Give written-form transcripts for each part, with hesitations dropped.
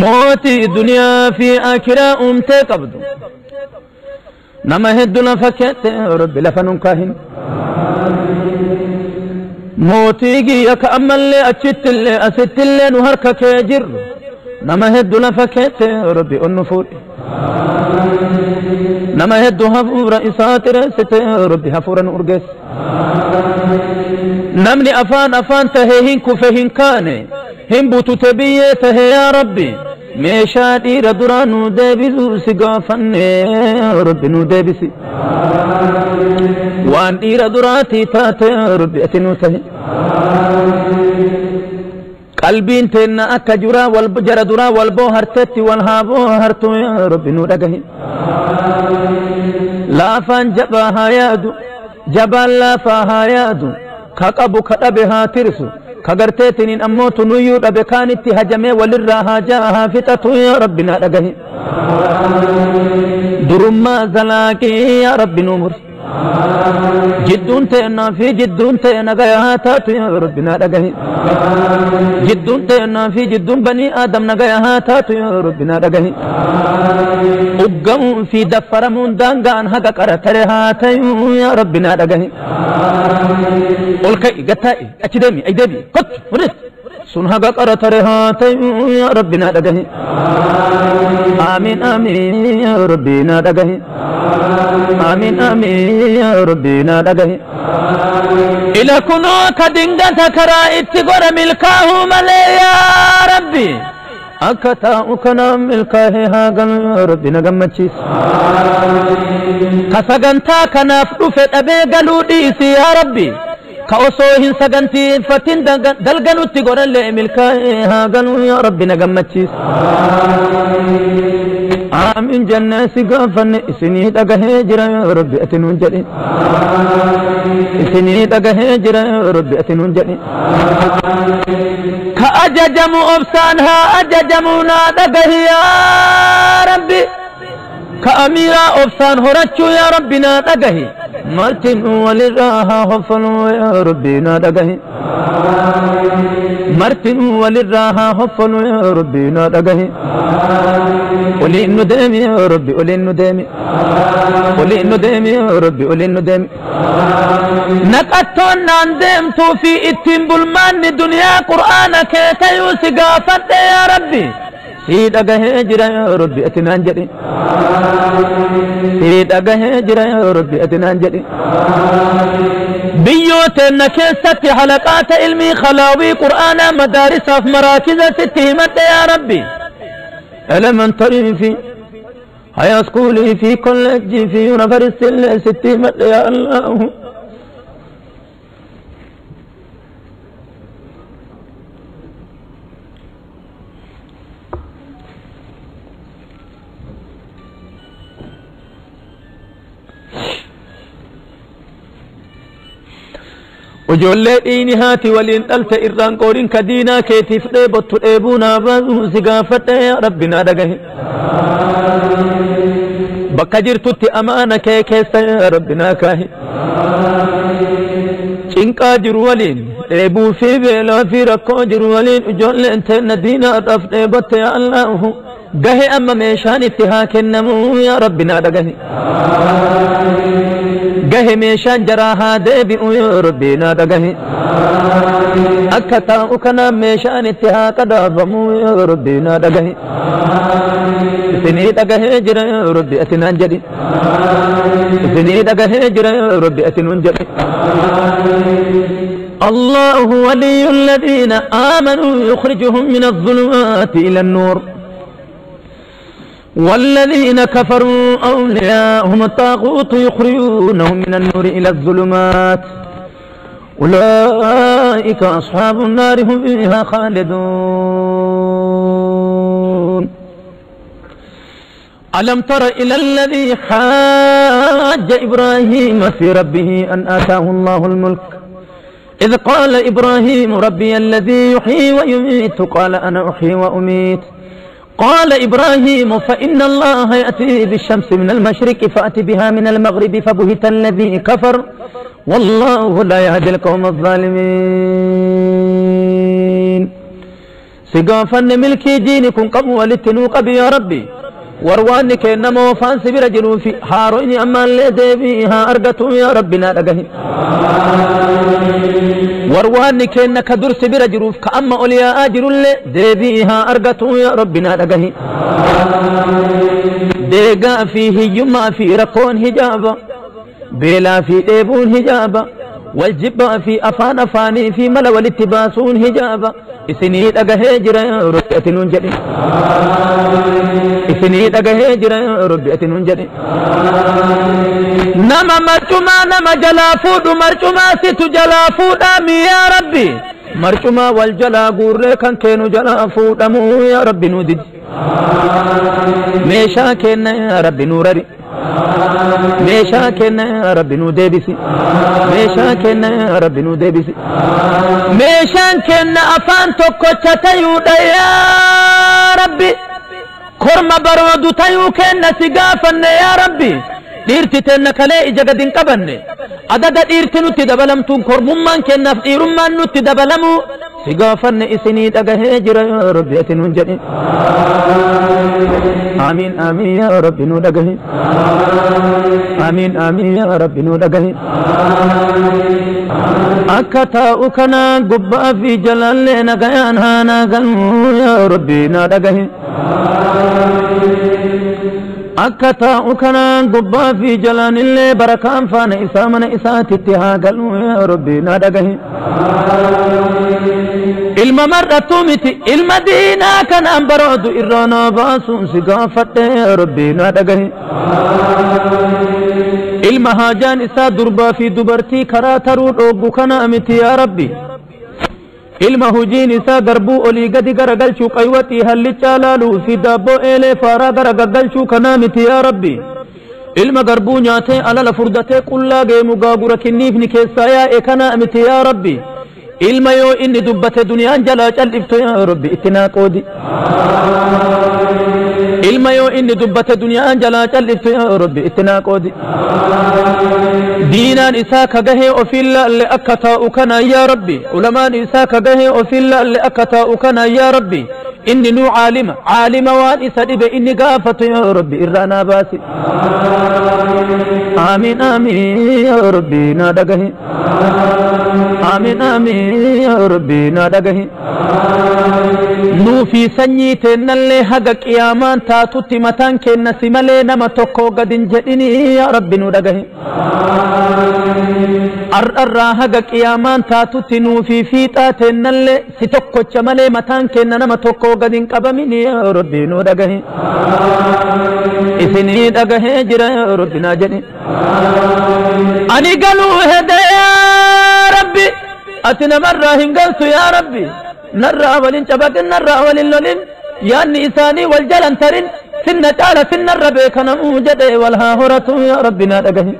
Mootii duniyaa fi akiraa uumtee qabdu nama hedduu lafa keette rabbi lafa nun kaahin. Mootii kiyya ka ammallee achittillee asittillee nu harka kee jirru nama hedduu lafa keette rabbi ol nu fuudhe. Nama hedduu hafuura isaa xireessite rabbi hafuura nu urgeesse. Namni afaan afaan tahee hin kufe hin kaane hin butute biyyee tahe yaa rabbi meeshaa dhiira duraa nu deebisu si gaafanne rabbi nu deebisi. Waan dhiira duraatii taate rabbi ati nu tahe. Qalbiin teenna akka juraa wal jara duraa wal boohartetti wal haa boohartu yaa rabbi nu dhagahi. Laafaan jabaa haa yaadu jabaan laafaa haa yaadu ka qabu ka dhabe haa tirsu ka garteetiniin ammoo tunuyyuu dhabe kaanitti hajamee walirraa haa jaa haa fixatu yaa rabbi naa dhagahi. Durummaa zalaaqii yaa rabbi nu mursi. Jidduun teennaa fi jidduun ta'e nagaya haa taatu yaa rabbi naa dhagahi. Jidduun teennaa fi jidduun banii aadam nagaya haa taatu yaa rabbi naa dhagahi. Uggamuun fi daffaramuun daangaan haga qara tare haa ta'u yaa rabbi naa dhagahi. Ol ka'i gattaa'i achi deemi ay deebi kottu fudhis sun haga qara tare haa ta'u yaa rabbi naa dhagahi. Amiin amiin yaa rabbi naa dhagahi. Amiin amiin yaa rabbi naa dhagahi. Ila kunoo ka dingata karaa itti godha milkaa'uu malee yaa rabbi. Akka taa'u kanaan milkaa'ee haa galu yaa rabbi na gammachiisi. Ka sagantaa kanaaf dhufe dhabee galuu dhiisi yaa rabbi. Ka osoo hin sagantiifatin dalganutti godhallee milkaa'ee haa galu yaa rabbi na gammachiisi. Amiin jennee si gaafanne isinii dhagahee jira yaa rabbi ati nuun jedhi. Isinii dhagahee jira yaa rabbi ati nuun jedhi. Ka ajajamu obsaan haa ajajamu naa dhagahi yaa rabbi. Ka amiiraa obsaan horachuu yaa rabbi naa dhagahi. Martinuu walirraa haa hoffaluu yaa rabbi naa dhagahi. Martinuu walirraa haa hoffaluu yaa rabbi naa dhagahi. Oliin nu deemi yaa rabbi oliin nu deemi. Oliin nu deemi yaa rabbi oliin nu deemi. Naqattoon naan deemtuu fi ittiin bulmaanni duniyaa qur'aana kee tayuu si gaafadhe yaa rabbi. Sii dhagahee jira yaa rabbi ati naan jedhi. Sii dhagahee jira yaa rabbi ati naan jedhi. Biyyoo teenna keessatti halaqaata ilmii khalaawii qur'aanaa madaarisaaf maraakiza sitti himadhe yaa rabbi. Elementary fi high school fi college fi university illee sitti himadhe yaa Allahu. Ijoollee dhiini haati waliin dhalte irraan qooriin ka diinaa keetiif dheebottu dheebuu naa baasuu si gaafadhe yaa rabbi naa dhagahi. Bakka jirtutti amaana kee keessa yaa rabbi naa kaahi. Cinqaa jiru waliin dheebuu fi beelaa fi rakkoo jiru waliin ijoolleen teenna diinaadhaaf dheebotte yaa Allahu. Gahe amma meeshaan itti haa kennamu yaa rabbi naa dhagahi. Gahe meeshaan jaraa haa deebi'u yaa rabbi naa dhagahi. Akka taa'u kanaan meeshaan itti haa qadaafamu yaa rabbi naa dhagahi. Isinii dhagahee jira yaa rabbi ati naan jedhi. Isinii dhagahee jira yaa rabbi ati nuun jedhi. الله ولي الذين آمنوا يخرجهم من الظلمات إلى النور والذين كفروا أولياءهم الطاغوت يخرجونهم من النور إلى الظلمات أولئك أصحاب النار هم فيها خالدون. ألم تر إلى الذي حاج إبراهيم في ربه أن آتاه الله الملك إذ قال إبراهيم ربي الذي يحيي ويميت قال أنا أحيي وأميت قال إبراهيم فإن الله يأتي بالشمس من المشرق فأت بها من المغرب فبهت الذي كفر والله لا يهدي القوم الظالمين. Si gaafanne milkii diini kun qabu walitti nuu qabi yaa Rabbi. Warwaanni kennamoo faan si bira jiruu fi haaroo inni ammallee deebii haa argatu yaa Rabbi naa dhagahi. Warwaanni kenna ka dur si bira jiruuf ka amma ol yaa'aa jirullee deebii haa argatu yaa Rabbi naa dhagahi. Deegaa fi hiyyummaa fi rakkoon hijaaba, beelaa fi dheebuun hijaaba, waljibbaa fi afaan afaanii fi mala walitti baasuun hijaaba. Isinii dhagahee jira yaa Rabbi ati nuun jedhi. Isinii dhagahee jira yaa Rabbi ati nuun jedhi. Nama marcumaa nama jalaa fuudhu marcumaa situ jalaa fuudhaami yaa Rabbi. Marcumaa wal jalaa guurree kan keenu jalaa fuudhamuu yaa Rabbi nuu didi. Meeshaa kenna yaa Rabbi nuu rari. Meeshaa kenna yaa Rabbi nuu deebisi. Meeshaa kenna yaa Rabbi nuu deebisi. Meeshaan kenna afaan tokkocha tayuudha yaa Rabbi. Korma baroodu tayuu kenna si gaafanne yaa Rabbi. Dhiirti teenna kalee ija gad hin qabanne. Adada dhiirti nutti dabalamtuun kormummaan kennaaf dhiirummaan nutti dabalamu si gaafanne isinii dhagahee jira yaa Rabbi ati nuun jedhi. Amiin amiin yaa Rabbi nuu dhagahi. Amiin amiin yaa Rabbi nuu dhagahi. Akka taa'u kanaan gubbaa fi jalallee nagayaan haa naa galmuu yaa Rabbi naa dhagahi. Akka taa'u kanaan gubbaa fi jalaanillee barakaan faana isaa mana isaatitti haa galuu yaa Rabbi naa dhagahi. Ilma mar'attuu miti ilma diinaa kanaan baroodu irraa naa baasuun si gaafadhe yaa Rabbi naa dhagahi. Ilma haajaan isaa durbaa fi dubartii karaa taruu dhooggu kana miti yaa Rabbi. Ilma hujiin isaa garbuu olii gadi garagalchuu qaywaxii hallichaa laaluu fi daabboo eelee faaraa gara gaggalchuu kanaa miti yaa Rabbi. Ilma garbuu nyaatee alala furdatee qullaa geemu gaagura kinniifni keessaa yaa'e kanaa miti yaa Rabbi. Ilma yoo inni dubbate duniyaan jalaa calliftu yaa Rabbi itti naa qoodi. Ilma yoo inni dubbate duniyaan jalaa calliftu yaa Rabbi itti naa qoodi. Diinaan isaa ka gahee ofiin laalle akka taa'u kana yaa Rabbi. Ulamaan isaa ka gahee ofiin laalle akka taa'u kana yaa Rabbi. Inni nuu caalima caalima waan isa dhibe inni gaafatu yaa Rabbi irraa naa baasi. Amiin amiin yaa Rabbi naa dhagahi. Amiin amiin yaa Rabbi naa dhagahi. Nuu fi sanyii teennallee haga qiyaamaan taatutti mataan keenna si malee nama tokko gad hin jedhini yaa Rabbi nuu dhagahi. Ar'arraa haga qiyaamaan taatutti nuu fi fiixaa teennallee si tokkocha malee mataan keenna nama tokko gad hin qabamini yaa Rabbi nuu dhagahi. Isinii dhagahee jira yaa Rabbi naa jedhi. Ani galuu hede yaa Rabbi ati namarraa hin galtu yaa Rabbi. Narraa walin cabaqin narraa walin lolin yaanni isaanii wal jalan tarin sinna caala sinnarra beekanamuu jedhe wal haa horatu yaa Rabbi naa dhagahi.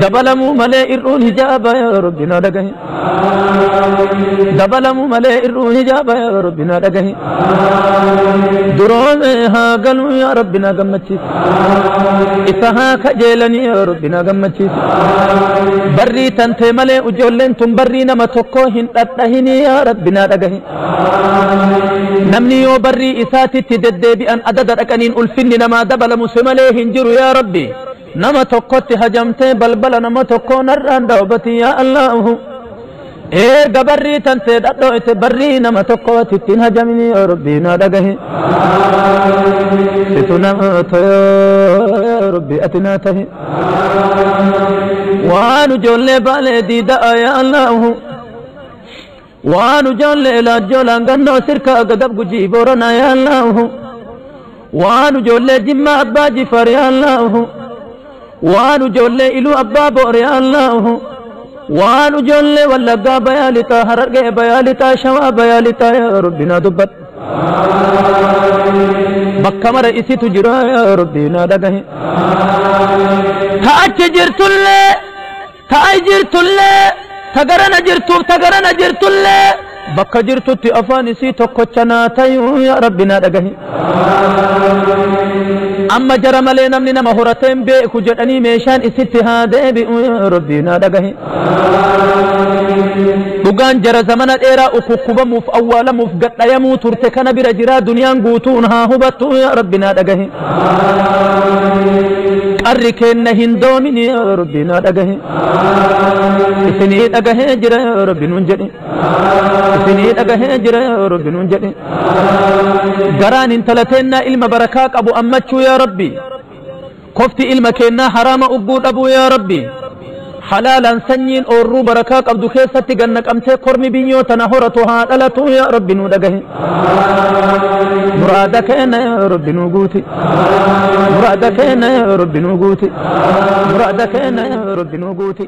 Dabalamuu malee ir'uun hijaaba yaa Rabbi naa dhagahi. Dabalamuu malee ir'uun hijaaba yaa Rabbi naa dhagahi. Duroome haa galuu yaa Rabbi naa gammachiisi. Isa haa kajeelanii yaa Rabbi naa gammachiisi. Barrii tantee malee ijoolleen tun barrii nama tokko hin dhadhahinii yaa Rabbi naa dhagahi. Namni yoo barrii isaatitti deddeebi'an adada dhaqaniin ulfinni namaa dabalamu si malee hin jiru yaa Rabbi. Nama tokkotti hajamtee balbala nama tokkoo narraan dhaabati yaa Allahu. Erga barrii tantee dhadhooyte barrii nama tokkootti ittiin hajamini yaa Rabbi naa dhagahi. Situ nama yaa Rabbi ati naa tahi. Waan ijoollee baalee diida'a yaa Allahu. Waan ijoollee laajjoolaan gannoo sirkaa gadab gujii booranaa yaa Allahu. Waan ijoollee jimmaa abbaa jifaar yaa Allahu. Waan ijoollee iluu abbaa boor yaa Allahu. Waan ijoollee wallaggaa bayaa lixaa harargee bayaa lixaa shawaa bayaa lixaa yaa Rabbi naa dubbadhu. Bakka mara isitu jira yaa Rabbi naa dhagahi. Ta achi jirtullee ta ai jirtullee ta garana jirtuuf ta garana jirtullee bakka jirtutti afaan isii tokkocha naa tayuu yaa Rabbi naa dhagahi. Amma jara malee namni nama horateen beeku jedhanii meeshaan isitti haa deebi'u yaa Rabbi naa dhagahi. Dhugaan jara zamana dheeraa ukukkubamuuf awwaalamuuf gadhayamuu turte kana bira jiraa duniyaan guutuun haa hubattu yaa Rabbi naa dhagahi. Qarri keenna hin doomin yaa Rabbi naa dhagahi. Isinii dhagahee jira yaa Rabbi nuun jedhi. Isinii dhagahee jira yaa Rabbi nuun jedhi. Garaan intala teennaa ilma barakaa qabu ammachuu yaa Rabbi. Kofti ilma keennaa haraama ugguu dhabuu yaa Rabbi. Halaalaan sanyiin oorruu barakaa qabdu keessatti gannaqamtee kormi biyyoo tana horatu haa dhalatu yaa Rabbi nuu dhagahi. Muraada keenya yaa Rabbi nuu guuti. Muraada keenya yaa Rabbi nuu guuti. Muraada keenya yaa Rabbi nuu guuti.